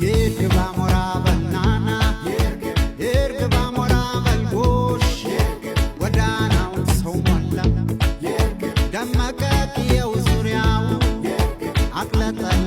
የርግብ አሞራ በልናና፣ የርግብ አሞራ በልጎሽ፣ ጎዳናውን ሰው ሞላ፣ ደመቀ ቅየው ዙሪያው አቅለጠለጠው።